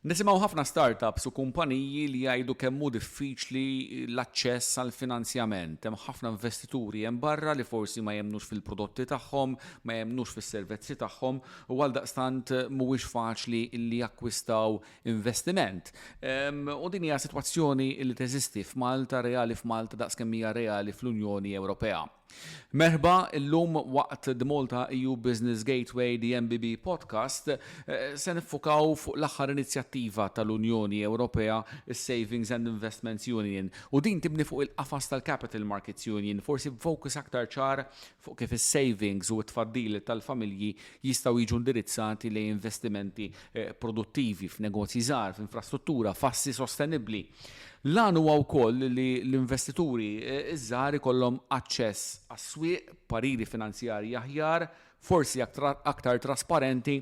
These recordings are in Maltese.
Nisimgħu ħafna startups u kumpaniji li jgħidu kemm hu diffiċli l-aċċess għall-finanzjament. Hemm ħafna investituri hemm barra li forsi ma jemmnux fil-prodotti tagħhom, ma jemmnux fis-servizzi tagħhom u għaldaqstant mhuwiex faċli li jakkwistaw investiment. U din hija sitwazzjoni li teżisti f'Malta, reali f'Malta daqskemm hija reali fl-Unjoni Ewropea. Merħba, illum waqt The Malta EU Business Gateway The MBB Podcast se niffukaw fuq l-aħħar inizjattiva tal-Unjoni Ewropea, is-Savings and Investments Union, u din tibni fuq il-qafas tal-Capital Markets Union, forsi b'focus aktar ċar fuq kif is-savings u t-tfaddil tal-familji jistgħu jiġu indirizzati lejn investimenti produttivi f'negozji żgħar, f'infrastruttura, f'assi sostenibbli. L-għan huwa wkoll li l-investituri ż-żgħar ikollhom aċċess għas-swieq, pariri finanzjarji aħjar, forsi aktar trasparenti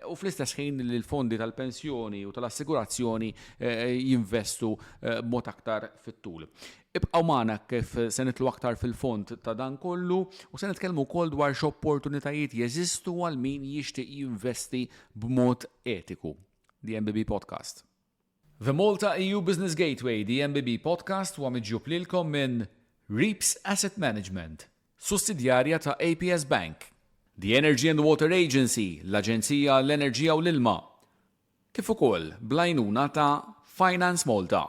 u fl-istess ħin li l-fondi tal-pensjoni u tal-assigurazzjoni jinvestu b'mod aktar fit-tul. Ibqgħu magħna kif se nidħlu aktar fil-fond ta' dan kollu u se nitkellmu wkoll dwar x'opportunitajiet jeżistu għal min jixtieq jinvesti b'mod etiku. The MBB Podcast. The Malta EU Business Gateway, The MBB Podcast huwa miġjub lilkom minn Reaps Asset Management, sussidjarja ta' APS Bank, The Energy and Water Agency, l-Aġenzija għall-Enerġija u l-Ilma, kif ukoll bl-għajnuna ta' Finance Malta.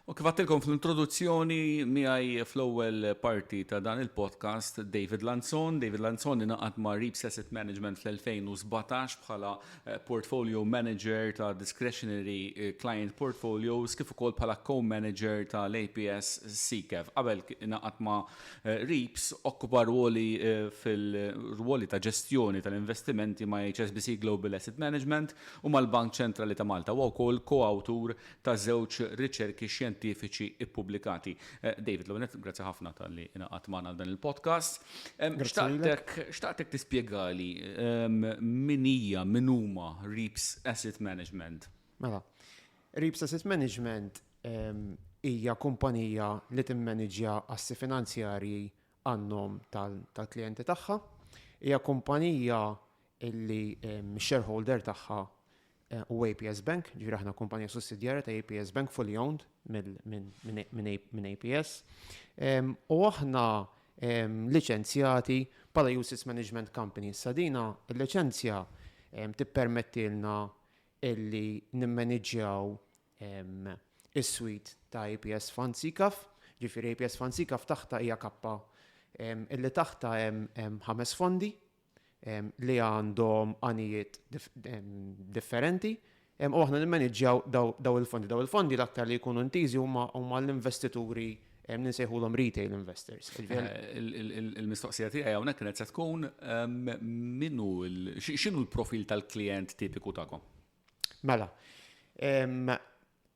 U kif għattilkom fl-introduzzjoni miegħi fl-ewwel parti ta' dan il-podcast David Lanzon. David Lanzon ingħaqad ma' Reaps Asset Management fl-2017 bħala eh, portfolio manager ta' discretionary eh, client portfolios kif ukoll bħala co-manager tal-APS SICAV. Qabel ingħaqad ma' eh, Reaps okkupa rwoli fil-rwoli ta' ġestjoni tal-investimenti ma' HSBC Global Asset Management u mal-Bank Ċentrali ta' Malta. Huwa wkoll ko-awtur ta' żewġ riċerki xjentifiċi ppubblikati. David, l-ewwel nett grazzi ħafna talli ingħaqadt magħna għal dan il-podcast. Xtaqtek xtaqtek tispjegali min hija, min huma Reaps Asset Management. Mela, Reaps Asset Management hija kumpanija li timmaniġġja assi finanzjarji għan-nom tal-klijenti tagħha. Hija kumpanija illi x-shareholder tagħha u APS Bank, ġifieri aħna kumpanija sussidjarja ta' APS Bank fully owned minn APS. U aħna liċenzjati bħala UCITS Management Company. Issa dina il-liċenzja tippermettilna illi nimmaniġġjaw is-suite ta' APS Fund SICAF, ġifieri APS Fund SICAF taħta hija kappa illi taħta hemm ħames fondi li għandhom għanijiet differenti u aħna nimmaniġġjaw daw il-fondi. Daw il-fondi l-aktar li jkunu intiżi huma l-investituri li nsejħulhom retail investors. Il-mistoqsija tiegħi hawnhekk kienet se tkun min hu x'inhu l-profil tal-klijent tipiku tagħkom? Mela,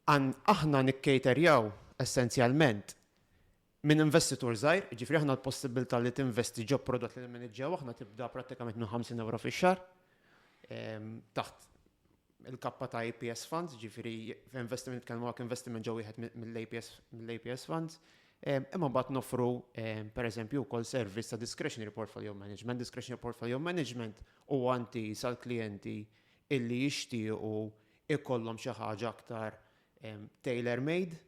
aħna nikkejterjaw essenzjalment Minn investitur żgħir, jiġifieri aħna l-possibbiltà li tinvesti ġo prodott li nimmaniġġjaw aħna tibda prattikament minn 50 ewro fix-xahar taħt il-kappa ta' APS Funds, jiġifieri investiment nitkellmu hawnhekk investiment ġo wieħed mill-APS mill-APS Funds. Imma mbagħad noffru pereżempju wkoll servizz ta' discretionary portfolio management. Discretionary portfolio management huwa intiż għall-klijenti illi jixtiequ ikollhom xi ħaġa aktar tailor made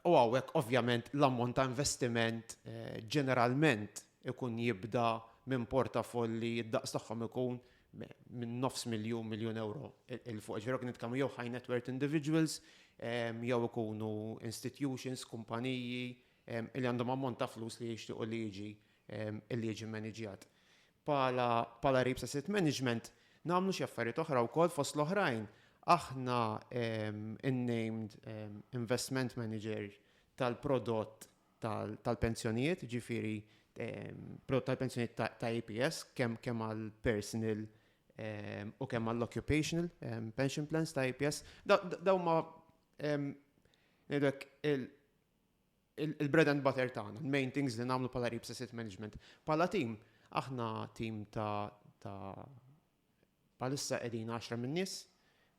U hawnhekk ovvjament l-ammont ta' investiment eh, ġeneralment ikun jibda minn portafolli id-daqs tagħhom ikun minn nofs miljun miljun euro il fuq. Ġifieri kien nitkellmu jew high net worth individuals, jew ikunu institutions, kumpaniji li għandhom ammont ta' flus li jixtiequ li jiġi li jiġi maniġjat. Bħala bħala Reaps Asset Management nagħmlu xi affarijiet oħra wkoll fost l-oħrajn aħna in-named investment manager tal-prodott tal-pensjonijiet, ġifieri prodott tal-pensjonijiet ta' APS kemm kemm għal personal u kemm għall occupational pension plans ta' APS. Dawn ma ngħidlek il-bread and butter tagħna, il-main things li nagħmlu bħala Reaps Asset Management. Bħala team, aħna team ta' ta' bħalissa qegħdin 10 minn nies.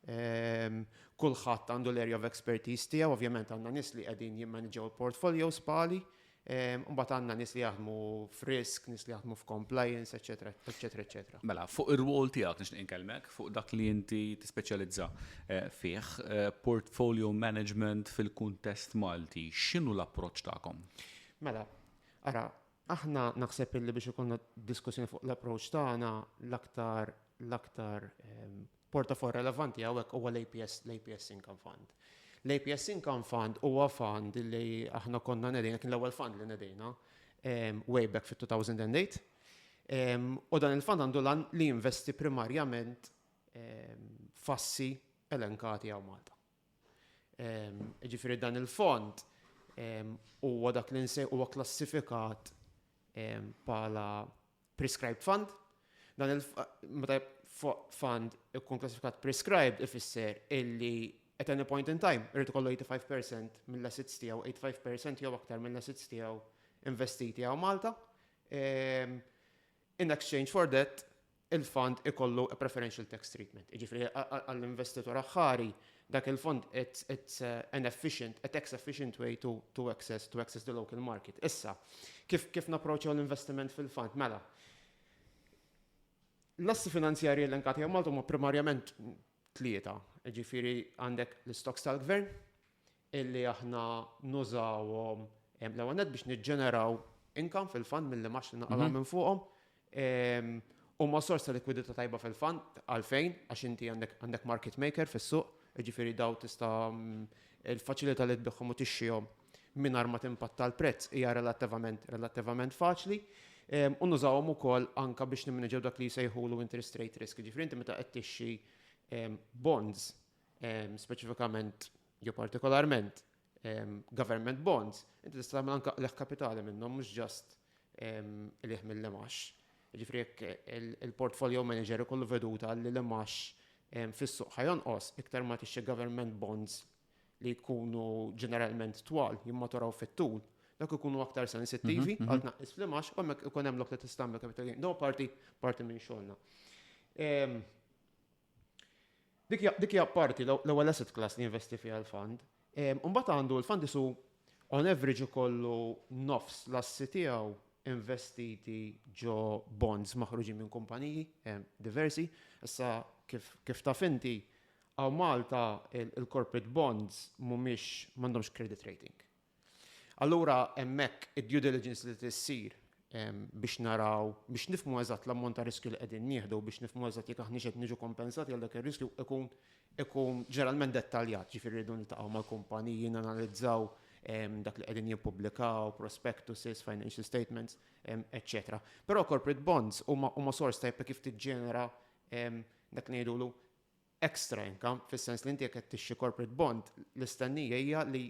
Ehm, kulħadd għandu l-area of expertise tiegħu, ovvjament għandna nies li qegħdin jimmaniġġjaw il-portfolios bħali. Mbagħad għandna nies li jaħdmu f'risk, nies li jaħdmu f'compliance, eċetera, eċetera, eċetera. Mela, fuq ir-rwol tiegħek nixtieq inkellmek fuq dak li inti tispeċjalizza fih, portfolio management fil-kuntest Malti, x'inhu l-approċċ tagħkom? Mela, ara, aħna naħseb illi biex ikollna diskussjoni fuq l-approċċ tagħna l-aktar l-aktar Portafoll relevanti hawnhekk huwa l-APS, l-APS Income Fund. L-APS Income Fund huwa fund li aħna konna nedejna, kien l-ewwel fund li nedejna way back fit-2008. U dan il-fund għandu l-għan li jinvesti primarjament f'assi elenkati hawn Malta. Ġifieri dan il-fond huwa dak li huwa klassifikat bħala prescribed fund. Dan il meta fund ikun klassifikat prescribed ifisser illi at any point in time irid ikollu 85% mill-assets tiegħu, 85% jew aktar mill-assets tiegħu investiti hawn Malta. In exchange for that, il-fund ikollu a preferential tax treatment. Jiġifieri għall-investitur aħħari dak il-fond it's, it's uh, an efficient, a tax efficient way to, to access to access the local market. Issa, kif kif napproċċjaw l-investiment fil-fund? Mela, l-assi finanzjarji elenkati hawn Malta huma primarjament tlieta. Ġifieri għandek l-stocks tal-gvern, illi aħna nużawhom l-ewwel nett biex niġġeneraw income fil-fund mill-imgħax li naqalgħu minn fuqhom. Huma sors ta' likwidità tajba fil-fund għalfejn għax inti għandek għandek market maker fis-suq, jiġifieri daw tista' il-faċilità li tbigħhom u tixxihom mingħajr ma timpatta l-prezz hija relattivament relattivament faċli. U nużawhom ukoll anke biex nimmanġew dak li jsejħulu interest rate risk. Jiġifieri inti meta qed tixxi bonds speċifikament jew partikolarment government bonds, inti tista' tagħmel anke qligħ kapitali minnhom mhux ġast qligħ mill-imgħax. Jiġifieri jekk il-portfolio manager ikollu veduta li l-imgħax fis-suq ħa jonqos, iktar ma tixtri government bonds li jkunu ġeneralment twal, jimmaturaw fit-tul, dak ikunu aktar sensittivi għal tnaqqis fl-imgħax u hemmhekk ikun hemm lok li tista' tagħmel capital gain. Dawn parti parti minn xogħolna. Dik hija parti l-ewwel asset class li jinvesti fiha l-fund. Imbagħad għandu l-fund isu on average ikollu nofs l-assi tiegħu investiti ġo bonds maħruġin minn kumpaniji diversi. Issa kif taf inti hawn Malta il-corporate bonds mhumiex m'għandhomx credit rating. Allura hemmhekk id-due diligence li tissir biex naraw, biex nifhmu eżatt l-ammont ta' riskju li qegħdin nieħdu, biex nifhmu eżatt jekk aħniex qed niġu kompensati għal dak ir-riskju ikun ikun ġeneralment dettaljat, ġifieri rridu niltaqgħu mal-kumpaniji, nanalizzaw dak li qegħdin jippubblikaw, prospectuses, financial statements, eċċetera. Però corporate bonds huma huma sors tajjeb kif tiġġenera dak li ngħidulu extra income, fis-sens li inti jekk qed tixtri corporate bond, l-istennija hija li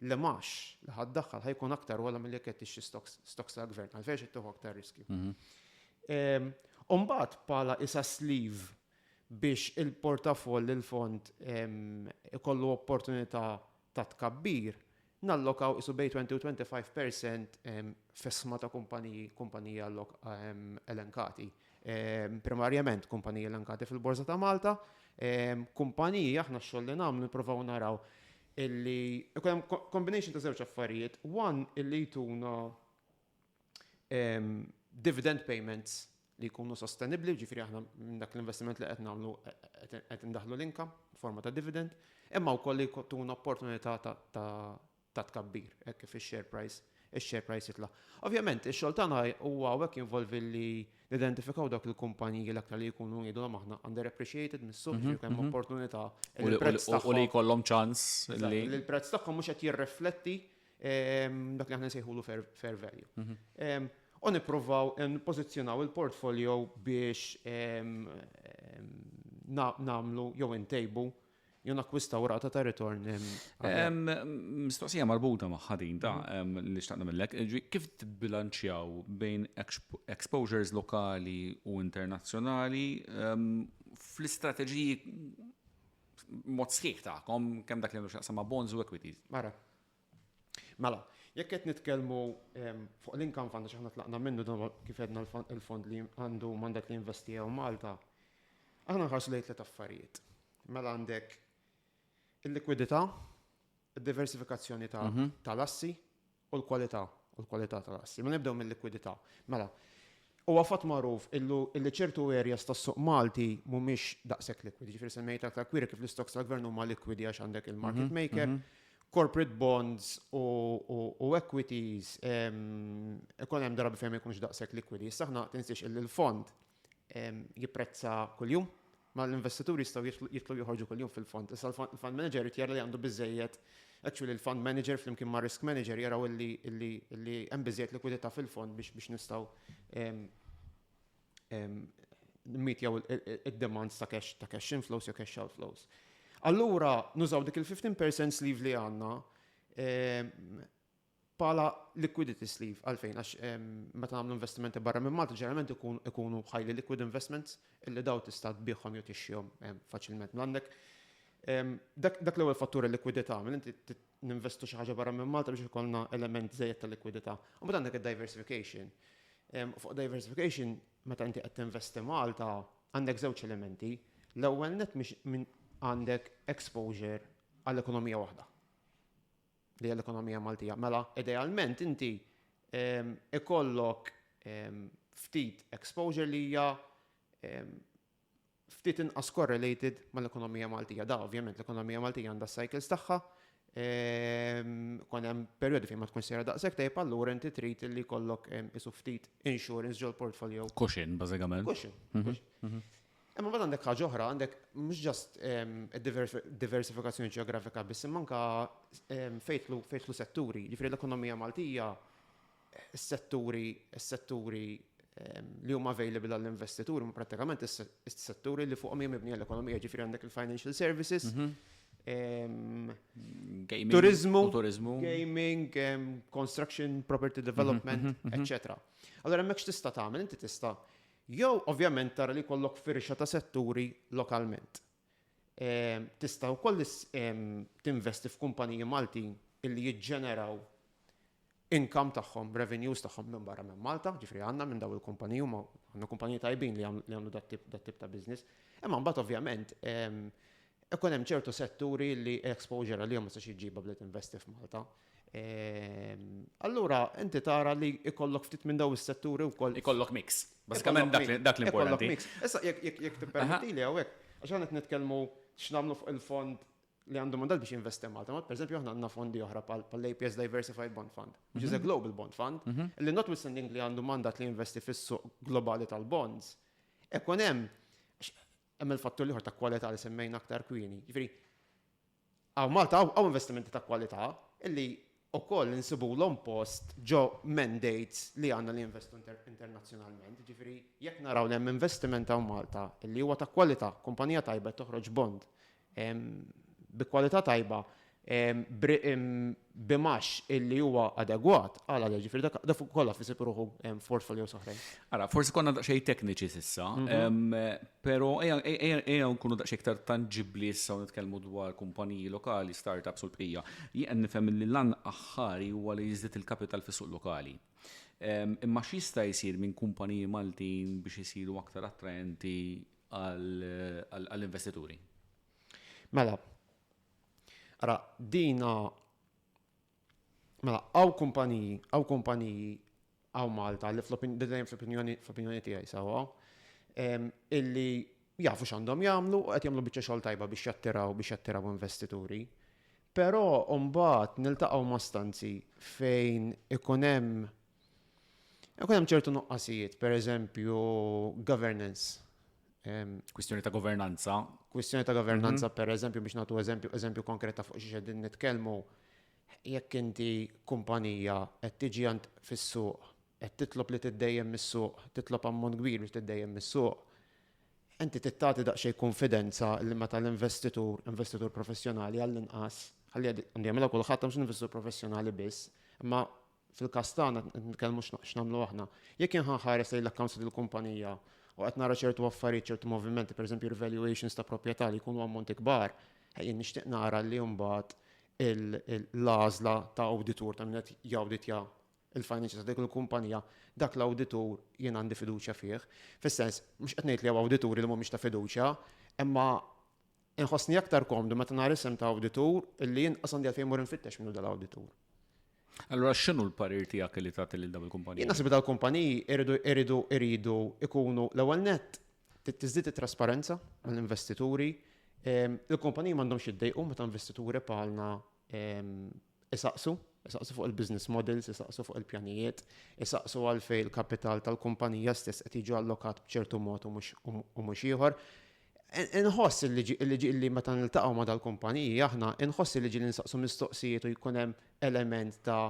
l-imgħax li ħa ddaħħal ħa jkun aktar ogħla milli jekk qed tixtri stocks, stocks tal-gvern, għalfejn qed tieħu aktar riskju. U mbagħad bħala isa sleeve biex il-portafoll il-fond ikollu opportunità ta' tkabbir, nallokaw isu bejn 20 u 25% f'isma ta' kumpaniji, kumpaniji elenkati. Primarjament kumpaniji elenkati fil-Borża ta' Malta, kumpaniji aħna x-xogħol li nagħmlu nippruvaw naraw illi ikun hemm combination ta' żewġ affarijiet. One illi jtuna dividend payments li jkunu sostenibbli, ġifieri aħna minn dak l-investiment li qed nagħmlu qed indaħħlu l-income forma ta' dividend, imma wkoll li jtuna opportunità ta' tkabbir, hekk kif ix-share price ix-share price jitla'. Ovvjament, ix-xogħol tagħna huwa hawnhekk jinvolvi li nidentifikaw dawk il-kumpaniji l-aktar li jkunu ngħidulhom aħna underappreciated mis-suq, ġifieri hemm opportunità li l-prezz tagħhom. U li jkollhom ċans li. Li l-prezz tagħhom mhux qed jirrifletti dak li aħna nsejħulu fair, fair value. U nippruvaw npożizzjonaw il-portfolio biex nagħmlu jew intejbu jew nakkwistaw rata ta' ritorn. Mistoqsija marbuta ma' din ta' li xtaqna millek, kif tbilanċjaw bejn exposures lokali u internazzjonali fl-istrateġiji mod sħiħ tagħkom kemm dak li għandu x'jaqsam ma' bonds u equities? Mara. Mela, jekk qed nitkellmu fuq l-income fund għax aħna tlaqna minnu dan kif għedna l-fond li għandu mandat li jinvesti hawn Malta, aħna nħarsu lejn tliet affarijiet. Mela għandek il-likwidità, id-diversifikazzjoni tal-assi u l-kwalità. U l-kwalità tal-assi. Ma nibdew mill-likwidità. Mela, huwa fatt magħruf illu illi ċertu areas tas-suq Malti mhumiex daqshekk likwidi. Ġifieri semmejt aktar kwieni kif l-istocks tal-gvern huma likwidi għax għandek il-market maker. Corporate bonds u equities ikun hemm drabi fejn ma jkunux daqshekk likwidi. Issa aħna tinsiex illi l-fond jipprezza kuljum, ma l-investituri jistgħu jidħlu joħorġu kuljum fil-fond. Issa l-fund manager irid jara li għandu biżejjed, actually l-fund manager flimkien ma' risk manager jaraw illi illi hemm biżejjed likwidità fil-fond biex biex nistgħu nimmitjaw id-demands ta' cash ta' cash inflows jew cash outflows. Allura nużaw dik il-15% sleeve li għandna Bħala liquidity sleeve, għalfejn, għax meta nagħmlu investimenti barra minn Malta ġeneralment ikunu highly liquid investments illi daw tista' tbigħhom jew tixxihom faċilment. Mela għandek dak l-ewwel fattur il-likwidità, mela inti ninvestu xi ħaġa barra minn Malta biex ikollna element żejjed ta' likwidità. U mbagħad għandek id-diversification. Fuq diversification, meta inti qed tinvesti Malta, għandek żewġ elementi. L-ewwel nett minn għandek exposure għall-ekonomija waħda. Li hija l-ekonomija Maltija. Mela, idealment inti ikollok ftit exposure li hija ftit inqas correlated mal-ekonomija Maltija. Da, ovvjament, l-ekonomija Maltija għandha cycles tagħha, kon hemm perjodi fejn ma tkun sejra daqshekk tajjeb, allura inti trid li jkollok isu ftit insurance ġol portfolio. Cushion, bażikament. Cushion. Imma mbagħad għandek ħaġa oħra, għandek mhux ġast diversifikazzjoni ġeografika biss, imma anka fejtlu fejtlu setturi. Ġifieri l-ekonomija Maltija, is-setturi is-setturi li huma available għall-investituri huma prattikament is-setturi li fuqhom hija mibnija l-ekonomija, ġifieri għandek il-financial services, turizmu, gaming, construction, property development, etc. Allora hemmhekk x'tista' tagħmel? Inti tista' Jew ovvjament tara li jkollok firxa ta' setturi lokalment. Tista' wkoll tinvesti f'kumpaniji Maltin illi jiġġeneraw income tagħhom, revenues tagħhom minn barra minn Malta, ġifieri għandna minn dawn il-kumpaniji huma għandna kumpaniji tajbin li jagħmlu dat-tip ta' business. Imma mbagħad ovvjament ikun hemm ċertu setturi li exposure għalihom ma tistax iġġibha bli tinvesti f'Malta. Allura, inti tara li ikollok ftit minn daw is-setturi wkoll. Ikollok mix. Bażikament dak l-importanti. Issa jekk tippermetti li hawnhekk, għax aħna qed nitkellmu x'nagħmlu fuq il-fond li għandu mandat biex jinvesti Malta. Ma pereżempju aħna għandna fondi oħra pal-APS Diversified Bond Fund, which is a mhm. global bond fund, mhm. li notwithstanding li għandu mandat li jinvesti fis-suq globali tal-bonds. Ekon hemm hemm il-fattur l-ieħor ta' kwalità li semmejna aktar kwieni. Ġifieri, Hawn Malta hawn investimenti ta' kwalità illi wkoll insibulhom post ġo mandates li għandna li jinvestu internazzjonalment. Jiġifieri jekk naraw li hemm investiment hawn Malta illi huwa ta' kwalità, kumpanija tajba qed toħroġ bond bi kwalità tajba b'imgħax illi huwa adegwat, għala le, ġifieri dak dak fuq kollha fisib ruħu f'portfolios oħrajn. Ara, forsi konna daqsxejn tekniċi s'issa, però ejja nkunu daqsxejn iktar tanġibbli issa u nitkellmu dwar kumpaniji lokali, startups u l-bqija. Jien qed nifhem li l-għan aħħari huwa li jiżdied il-kapital fis-suq lokali. Imma x'jista' jsir minn kumpaniji Maltin biex isiru aktar attraenti għall-investituri? Mela, Ara, dina, mela, għaw kumpaniji, għaw kumpaniji għaw Malta, li fl-opinjoni, fl-opinjoni tiegħi sawa, illi jafu x'għandhom jagħmlu u qed jagħmlu biċċa xogħol tajba biex jattiraw biex jattiraw investituri. Però mbagħad niltaqgħu ma' stanzi fejn ikun hemm ikun hemm ċertu nuqqasijiet, pereżempju governance. Kwistjoni ta' governanza. Kwistjoni ta' governanza, mhm. per eżempju, biex nagħtu eżempju, eżempju konkreta fuq xi qegħdin nitkellmu, jekk inti kumpanija qed tiġi għand fis-suq, qed titlob li tiddejjem mis-suq, titlob ammont kbir biex tiddejjem mis-suq, inti tittati daqsxejn konfidenza li meta l-investitur, investitur professjonali għall-inqas, ħalli għandu jagħmilha kulħadd mhux investitur professjonali biss, imma Fil-każ tagħna qed nitkellmu x'nagħmlu aħna. Jekk jien ħanħares lejn l-accounts ta' dil-kumpanija u qed nara ċertu affarijiet, ċertu movimenti, pereżempju revaluations ta' proprjetà li jkunu ammonti kbar, jien nixtieq nara li mbagħad l-għażla ta' awditur ta' min qed jawditja il-financials ta' dik il-kumpanija, dak l-awditur jien għandi fiduċja fih. Fis-sens, mhux qed ngħid li hawn awdituri li mhumiex ta' fiduċja, imma inħossni aktar komdu meta nara isem ta' awditur illi jien qas għandi għalfejn mmur infittex min hu dal-awditur. Allura x'inhu l-parir tiegħek li tagħti lil dawn il-kumpaniji? Jien naħseb li dal-kumpaniji iridu iridu iridu ikunu l-ewwel nett tiżdied it-trasparenza mal-investituri. Il-kumpaniji m'għandhomx jiddejqu meta investituri bħalna isaqsu, isaqsu fuq il-business models, isaqsu fuq il-pjanijiet, isaqsu għalfejn il-kapital tal-kumpanija stess qed jiġu allokat b'ċertu mod u mhux ieħor. Inħoss illi ġieli meta niltaqgħu ma' dal-kumpaniji aħna inħoss illi ġieli nsaqsu mistoqsijiet u jkun hemm element ta'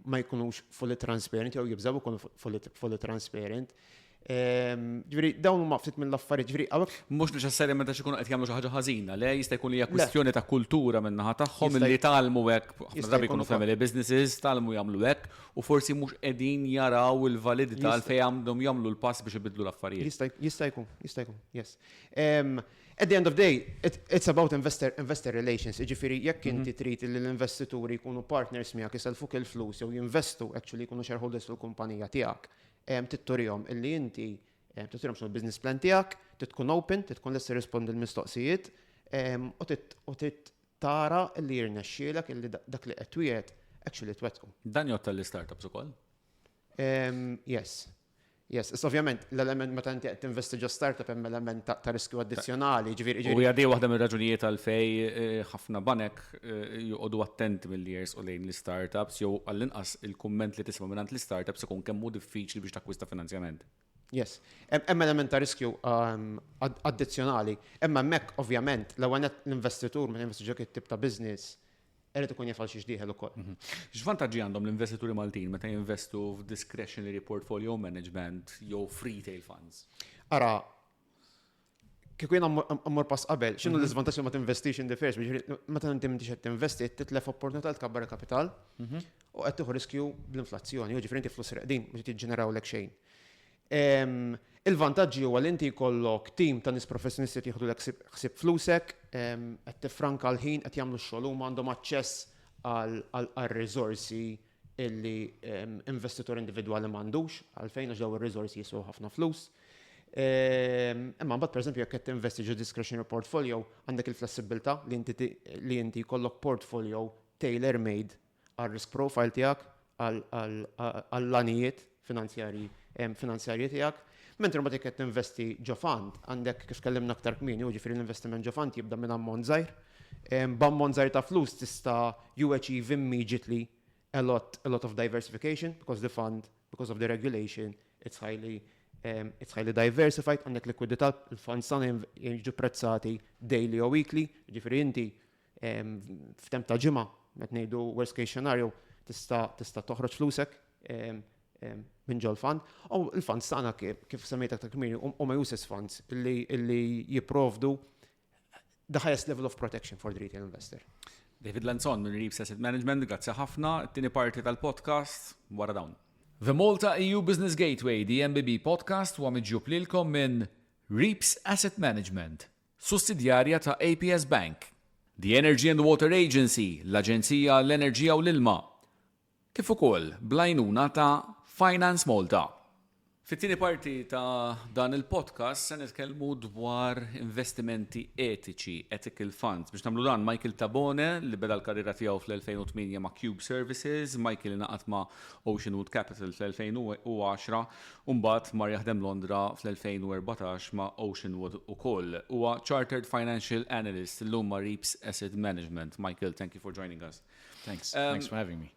ma jkunux fully transparent jew jibżgħu jkunu fully transparent. Ġifieri dawn huma ftit mill-affarijiet, ġifieri hawnhekk. Mhux neċessarjament għax ikunu qed jagħmlu xi ħaġa ħażina, le jista' jkun li hija kwistjoni ta' kultura min-naħa tagħhom li tgħallmu hekk, ħafna drabi jkunu family businesses, tgħallmu jagħmlu hekk u forsi mhux qegħdin jaraw il-validità għalfejn għandhom jagħmlu l-pass biex ibiddlu l-affarijiet. Jista' jista' jkun, jista' jkun, yes. At the end of the day, it's about investor, investor relations, jiġifieri jekk inti trid li l-investituri jkunu partners miegħek isellfuk il-flus jew jinvestu actually jkunu shareholders fil-kumpanija tiegħek, trid turihom illi inti trid turihom x'inhu l-business plan tiegħek, trid tkun open, trid tkun lest tirrispondi l-mistoqsijiet u trid tara illi jirnexxielek illi dak li qed twiegħed actually twettqu. Dan jgħodd għall-istartups ukoll? Yes. Yes, issa ovvjament l-element meta inti qed tinvesti ġo startup hemm element ta' riskju addizzjonali, ġifieri. U hija di waħda mir-raġunijiet għalfejn eh, ħafna banek eh, joqogħdu attenti milli jersqu lejn l-istartups jew għall-inqas il-kumment li tisma' mingħand l-istartups ikun kemm hu diffiċli biex takkwista finanzjament. Yes. Hemm element ta' riskju ehm, addizzjonali. Imma hemmhekk ovvjament l-ewwel l-investitur meta jinvesti ġo tip ta' business irid ikun jaf għal xiex dieħel ukoll. Mhm. X'vantaġġi għandhom l-investituri Maltin meta jinvestu f'discretionary portfolio management jew retail funds? Ara, kieku jiena mmur pass qabel, x'inhu mhm. l-iżvantaġġ li ma tinvestix in the first, meta inti m'intix qed tinvesti, titlef opportunità tkabbar il-kapital mhm. u qed tieħu riskju bl-inflazzjoni, jiġifieri inti flus reqdin mhux tiġġenerawlek xejn. Il-vantaġġi huwa li inti jkollok tim ta' nies professjonisti qed jieħdulek ħsieb flusek, qed tiffranka l-ħin, qed jagħmlu x-xogħol huma għandhom aċċess għal riżorsi illi investitur individwali m'għandux, għalfejn għax dawn ir-riżorsi jiswew ħafna flus. Imma mbagħad pereżempju jekk qed tinvesti ġo discretionary portfolio, għandek il-flessibilità li inti li inti jkollok portfolio tailor made għal-risk profile tiegħek, għall-għanijiet finanzjarji finanzjarji tiegħek. Mentri mbagħad jekk qed tinvesti ġo fund, għandek kif tkellimna aktar kmieni, jiġifieri l-investiment ġo fund jibda minn ammont żgħir. B'ammont żgħir ta' flus tista' you achieve immediately a lot, a lot of diversification because the fund, because of the regulation, it's highly um, it's highly diversified, għandek likwidità, il-funds tagħna jiġu prezzati daily or weekly, ġifieri inti f'temp ta' ġimgħa, qed ngħidu worst case scenario, tista' tista' toħroġ flusek minn ġol fund. U l-funds tagħna kif semmejt aktar kmieni huma UCITS funds illi jipprovdu the highest level of protection for the retail investor. David Lanzon minn Reeves Asset Management, grazzi ħafna. Tieni parti tal-podcast wara dawn. The Malta EU Business Gateway, the MBB podcast huwa miġjub lilkom minn Reeps Asset Management, sussidjarja ta' APS Bank, The Energy and Water Agency, l-Aġenzija għall-Enerġija u l-Ilma, kif ukoll bl-għajnuna ta' Finance Malta. Fit-tieni parti ta' dan il-podcast se nitkellmu dwar investimenti etiċi, ethical funds. Biex nagħmlu dan, Michael Tabone, li beda l-karriera tiegħu fl-2008 ma' Cube Services, Michael ingħaqad ma' Oceanwood Capital fl-2010 u mbagħad mar jaħdem Londra fl-2014 ma' Oceanwood ukoll. Huwa Chartered Financial Analyst illum ma' Reeps Asset Management. Michael, thank you for joining us. Thanks. Um, Thanks for having me.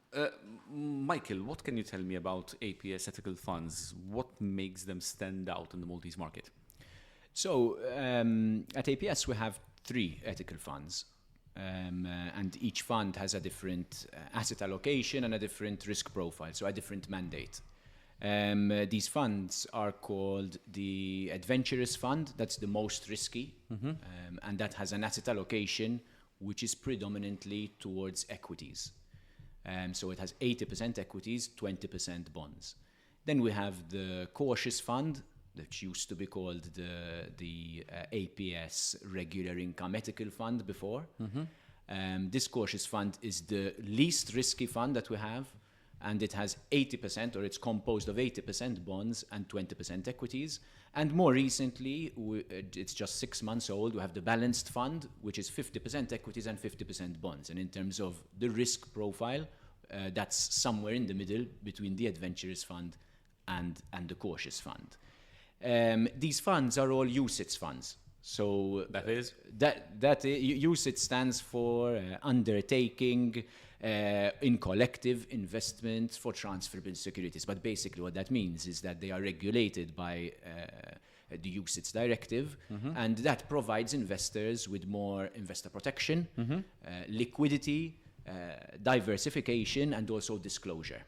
Michael, what can you tell me about APS ethical funds? What makes them stand out in the Maltese market? So, um, at APS, we have three ethical funds. Um, uh, and each fund has a different uh, asset allocation and a different risk profile, so a different mandate. Um, uh, these funds are called the Adventurous Fund, that's the most risky, mm-hmm. um, and that has an asset allocation which is predominantly towards equities. Um, so it has 80% equities, 20% bonds. Then we have the Cautious Fund, that used to be called the, the uh, APS Regular Income Ethical Fund before. Mm-hmm. Um, this Cautious Fund is the least risky fund that we have, and it has 80%, or it's composed of 80% bonds and 20% equities. And more recently, we, uh, it's just six months old, we have the balanced fund, which is 50% equities and 50% bonds. And in terms of the risk profile, That's somewhere in the middle between the Adventurous Fund and the Cautious Fund. These funds are all UCITS funds. So that is? That UCITS stands for undertaking in collective investment for transferable securities. But basically what that means is that they are regulated by the UCITS directive, and that provides investors with more investor protection, liquidity, diversification, and also disclosure.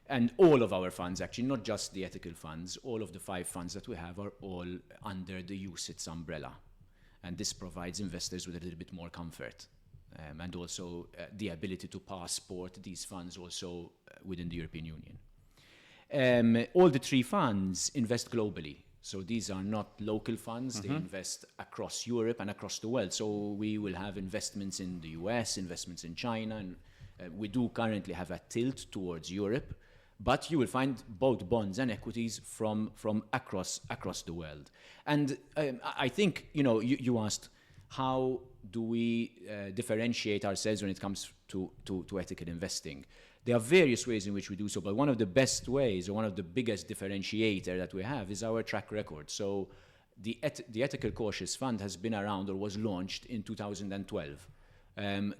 And all of our funds, actually, not just the ethical funds, all of the 5 funds that we have are all under the UCITS umbrella. And this provides investors with a little bit more comfort, and also the ability to passport these funds also within the European Union. All the 3 funds invest globally. So these are not local funds. They invest across Europe and across the world. So we will have investments in the US, investments in China, and we do currently have a tilt towards Europe, but you will find both bonds and equities from across the world. And I think, you asked, how do we differentiate ourselves when it comes to ethical investing? There are various ways in which we do so, but one of the best ways, or one of the biggest differentiator that we have, is our track record. So the Ethical Cautious Fund has been around, or was launched in 2012.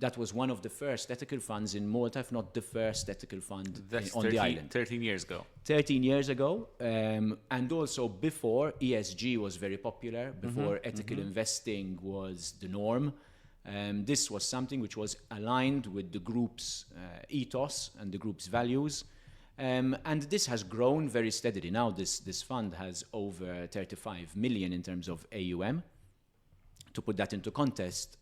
That was one of the first ethical funds in Malta, if not the first ethical fund That's on the island. 13 years ago. 13 years ago, and also before ESG was very popular, before ethical investing was the norm. This was something which was aligned with the group's ethos and the group's values. And this has grown very steadily. Now this fund has over 35 million in terms of AUM. To put that into context,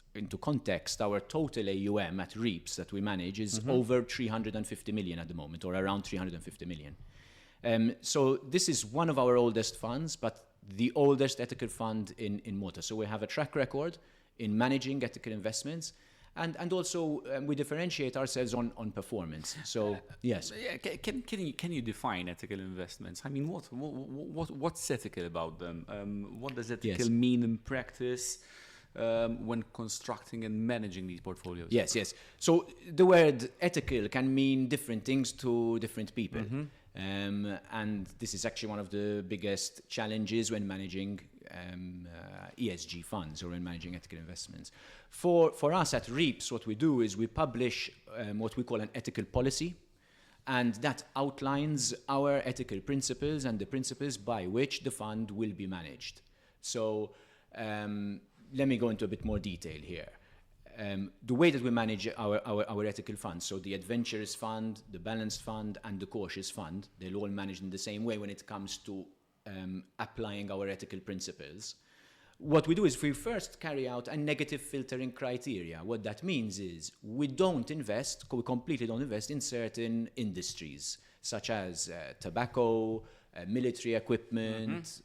our total AUM at REAPS that we manage is over 350 million at the moment, or around 350 million. So this is one of our oldest funds, but the oldest ethical fund in Malta. So we have a track record in managing ethical investments, and also we differentiate ourselves on performance. So, yes. Yeah, can you define ethical investments? What's ethical about them? What does ethical mean in practice when constructing and managing these portfolios? Yes, yes. So the word ethical can mean different things to different people. And this is actually one of the biggest challenges when managing ESG funds or when managing ethical investments. For us at REAPS, what we do is we publish what we call an ethical policy, and that outlines our ethical principles and the principles by which the fund will be managed. So let me go into a bit more detail here. The way that we manage our ethical funds, so the Adventurous Fund, the Balanced Fund, and the Cautious Fund, they're all managed in the same way when it comes to applying our ethical principles. What we do is we first carry out a negative filtering criteria. What that means is we don't invest, we completely don't invest in certain industries, such as tobacco, military equipment,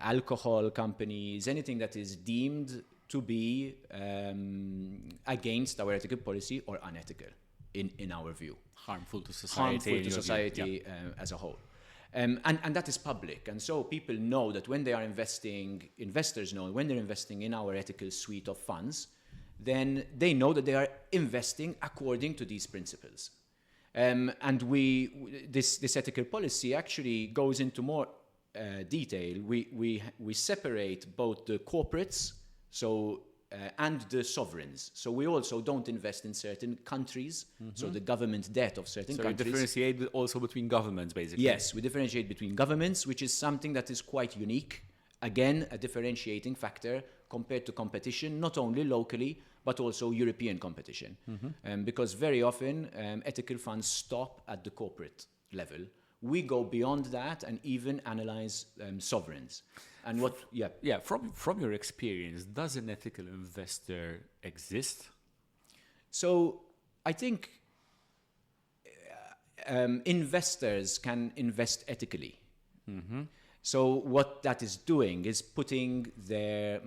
alcohol companies, anything that is deemed to be against our ethical policy or unethical in our view. Harmful to society. Harmful to in your view. society, as a whole. And that is public. And so people know that when they are investing, investors know when they're investing in our ethical suite of funds, then they know that they are investing according to these principles. And this ethical policy actually goes into more detail. We separate both the corporates and the sovereigns. So we also don't invest in certain countries, so the government debt of certain So you countries. differentiate also between governments, basically. Yes, we differentiate between governments, which is something that is quite unique. Again, a differentiating factor compared to competition, not only locally, but also European competition. Because very often, ethical funds stop at the corporate level. We go beyond that and even analyze sovereigns. And what, yeah. Yeah, from your experience, does an ethical investor exist? So I think investors can invest ethically. So what that is doing is putting their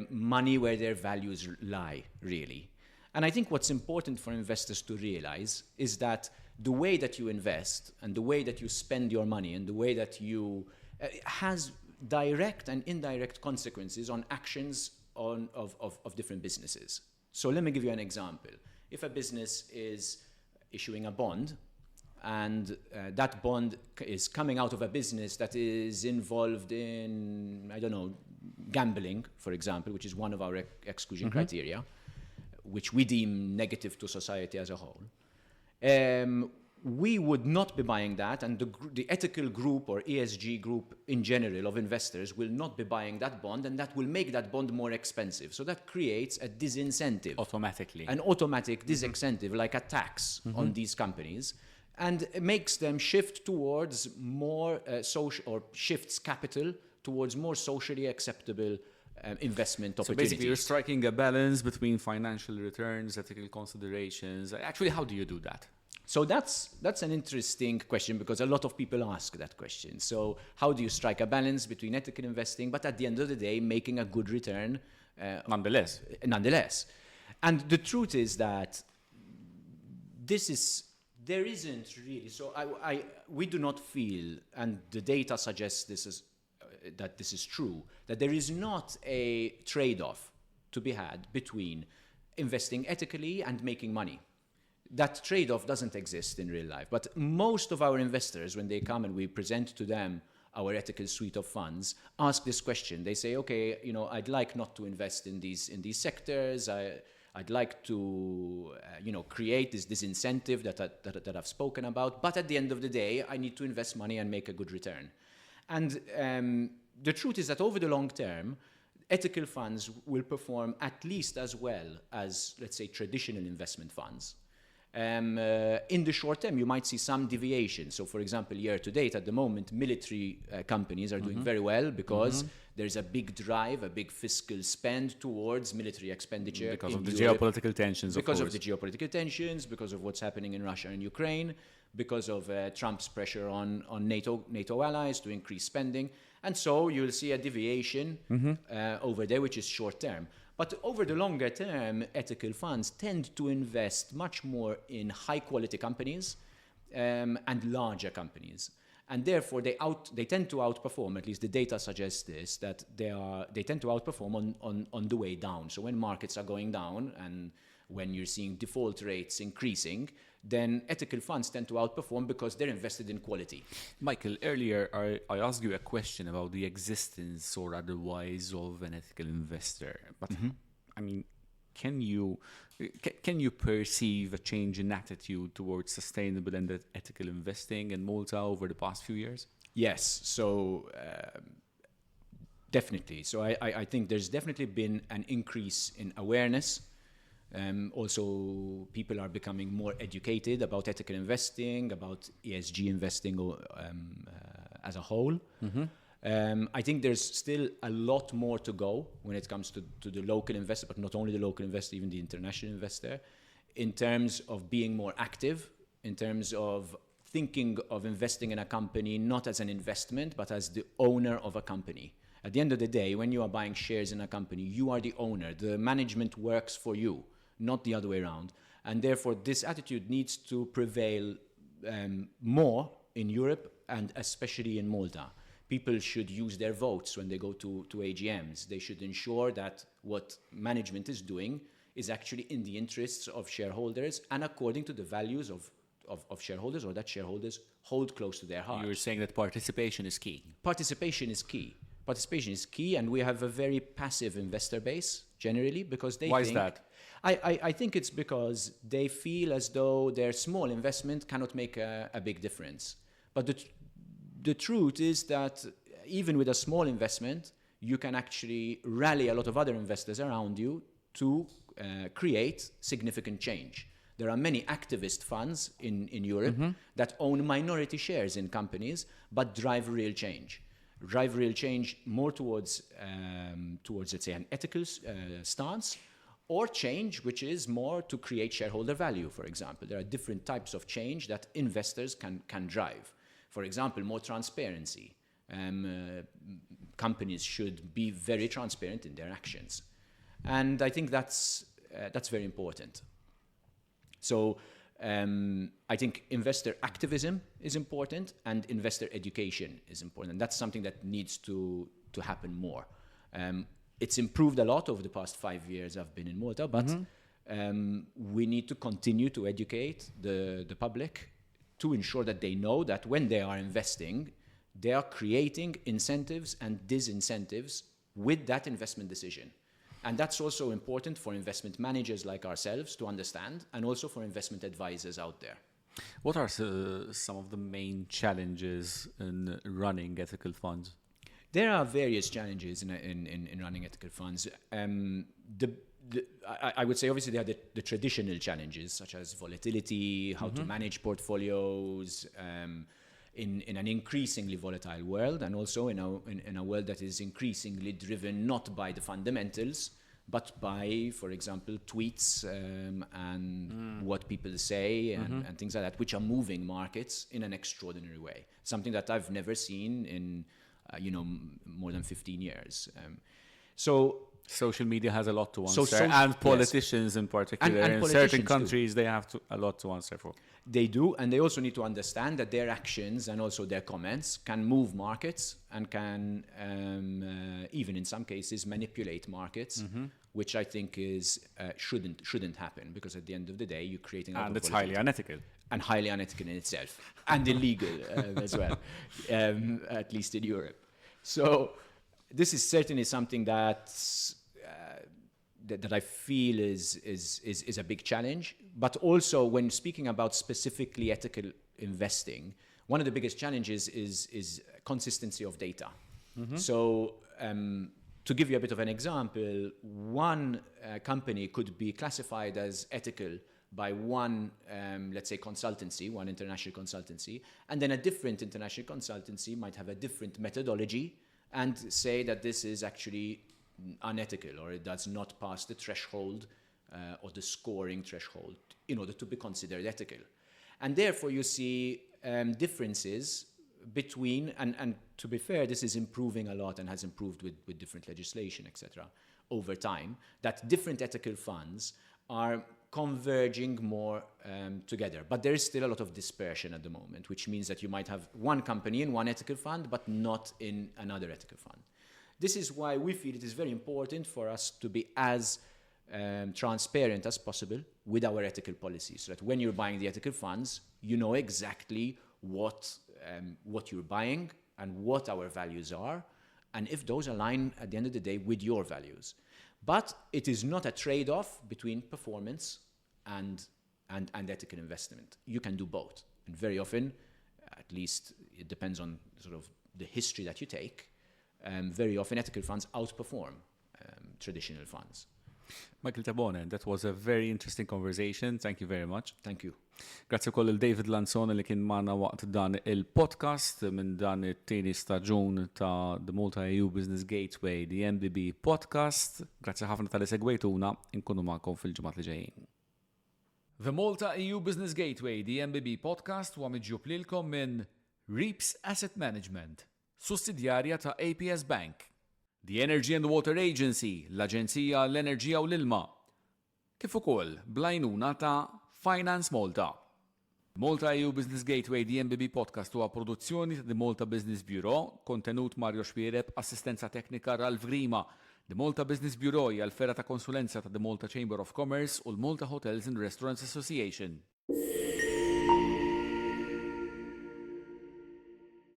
money where their values lie, really. And I think what's important for investors to realize is that the way that you invest and the way that you spend your money and the way that you has direct and indirect consequences on actions of different businesses. So let me give you an example. If a business is issuing a bond, and that bond is coming out of a business that is involved in, I don't know, gambling, for example, which is one of our exclusion criteria, which we deem negative to society as a whole, we would not be buying that, and the ethical group or ESG group in general of investors will not be buying that bond, and that will make that bond more expensive. So that creates a disincentive. Automatically. An automatic disincentive, like a tax on these companies, and it makes them shift towards more social, or shifts capital towards more socially acceptable investment So basically, opportunities. you're striking a balance between financial returns, ethical considerations. Actually, how do you do that? So that's an interesting question, because a lot of people ask that question. So how do you strike a balance between ethical investing, but at the end of the day, making a good return? Nonetheless. Nonetheless. And the truth is that this is, there isn't really, so I, we do not feel, and the data suggests this is that this is true, that there is not a trade-off to be had between investing ethically and making money. That trade-off doesn't exist in real life. But most of our investors, when they come and we present to them our ethical suite of funds, ask this question. They say, okay, I'd like not to invest in these sectors. I'd like to create this disincentive that I've spoken about. But at the end of the day, I need to invest money and make a good return. And the truth is that over the long term, ethical funds will perform at least as well as, let's say, traditional investment funds. In the short term, you might see some deviation. So, for example, year to date, at the moment, military companies are doing very well because there's a big drive, a big fiscal spend towards military expenditure. Because in of the Europe. geopolitical tensions, of Because of course. the geopolitical tensions, because of what's happening in Russia and Ukraine, because of Trump's pressure on NATO allies to increase spending. And so you'll see a deviation over there, which is short term. But over the longer term, ethical funds tend to invest much more in high-quality companies and larger companies. And therefore, they tend to outperform, at least the data suggests this, that they tend to outperform on the way down. So when markets are going down and when you're seeing default rates increasing, then ethical funds tend to outperform because they're invested in quality. Michael, earlier I asked you a question about the existence or otherwise of an ethical investor. But can you perceive a change in attitude towards sustainable and ethical investing in Malta over the past few years? Yes, so definitely. So I think there's definitely been an increase in awareness. Also, people are becoming more educated about ethical investing, about ESG investing as a whole. I think there's still a lot more to go when it comes to the local investor, but not only the local investor, even the international investor, in terms of being more active, in terms of thinking of investing in a company not as an investment, but as the owner of a company. At the end of the day, when you are buying shares in a company, you are the owner. The management works for you, not the other way around. And therefore, this attitude needs to prevail more in Europe and especially in Malta. People should use their votes when they go to AGMs. They should ensure that what management is doing is actually in the interests of shareholders and according to the values of shareholders, or that shareholders hold close to their heart. You're saying that participation is key. Participation is key. Participation is key, and we have a very passive investor base generally because they Why is think that? I think it's because they feel as though their small investment cannot make a big difference. But the truth is that even with a small investment, you can actually rally a lot of other investors around you to create significant change. There are many activist funds in Europe that own minority shares in companies, but drive real change. Drive real change more towards let's say, an ethical stance, or change which is more to create shareholder value, for example. There are different types of change that investors can drive. For example, more transparency. Companies should be very transparent in their actions. And I think that's very important. So I think investor activism is important and investor education is important. And that's something that needs to happen more. It's improved a lot over the past 5 years I've been in Malta, but We need to continue to educate the public to ensure that they know that when they are investing, they are creating incentives and disincentives with that investment decision. And that's also important for investment managers like ourselves to understand, and also for investment advisors out there. What are some of the main challenges in running ethical funds? There are various challenges in running ethical funds. I would say obviously there are the traditional challenges such as volatility, how to manage portfolios in an increasingly volatile world, and also in a world that is increasingly driven not by the fundamentals, but by, for example, tweets and what people say and things like that, which are moving markets in an extraordinary way. Something that I've never seen in more than 15 years. So social media has a lot to answer, and politicians in particular. And In certain politicians too. countries, they have a lot to answer for. They do, and they also need to understand that their actions and also their comments can move markets and can even in some cases manipulate markets, which I think is shouldn't happen, because at the end of the day, you're creating a lot And of it's highly volatility. unethical. And highly unethical in itself, and illegal as well, at least in Europe. So this is certainly something that I feel is a big challenge. But also, when speaking about specifically ethical investing, one of the biggest challenges is consistency of data. So to give you a bit of an example, one company could be classified as ethical by one, let's say, consultancy, one international consultancy, and then a different international consultancy might have a different methodology and say that this is actually unethical, or it does not pass the threshold or the scoring threshold in order to be considered ethical. And therefore you see differences between, and to be fair, this is improving a lot and has improved with different legislation, etc., over time, that different ethical funds are converging more together. But there is still a lot of dispersion at the moment, which means that you might have one company in one ethical fund, but not in another ethical fund. This is why we feel it is very important for us to be as transparent as possible with our ethical policy, so that when you're buying the ethical funds, you know exactly what you're buying and what our values are, and if those align at the end of the day with your values. But it is not a trade-off between performance and ethical investment. You can do both. And very often, at least it depends on sort of the history that you take, very often ethical funds outperform traditional funds. Michael Tabone, that was a very interesting conversation. Thank you very much. Thank you. Grazzi wkoll il David Lanzone li kien magħna waqt dan il-podcast minn dan it-tieni staġun ta' The Malta EU Business Gateway, the MBB Podcast. Grazzi ħafna tal-li segwejtuna, inkunu magħkom fil-ġimgħat li ġejjin. The Malta EU Business Gateway, the MBB Podcast, huwa miġjub lilkom minn Reaps Asset Management, sussidjarja ta' APS Bank, The Energy and Water Agency, l-Aġenzija l-Enerġija u l-Ilma, kif ukoll bl-għajnuna ta' Finance Malta. Malta EU Business Gateway, the MBB Podcast huwa produzzjoni ta' The Malta Business Bureau, kontenut Mario Xuereb, assistenza teknika Ralph Grima. The Malta Business Bureau hija l-fergħa ta' konsulenza ta' The Malta Chamber of Commerce u l-Malta Hotels and Restaurants Association.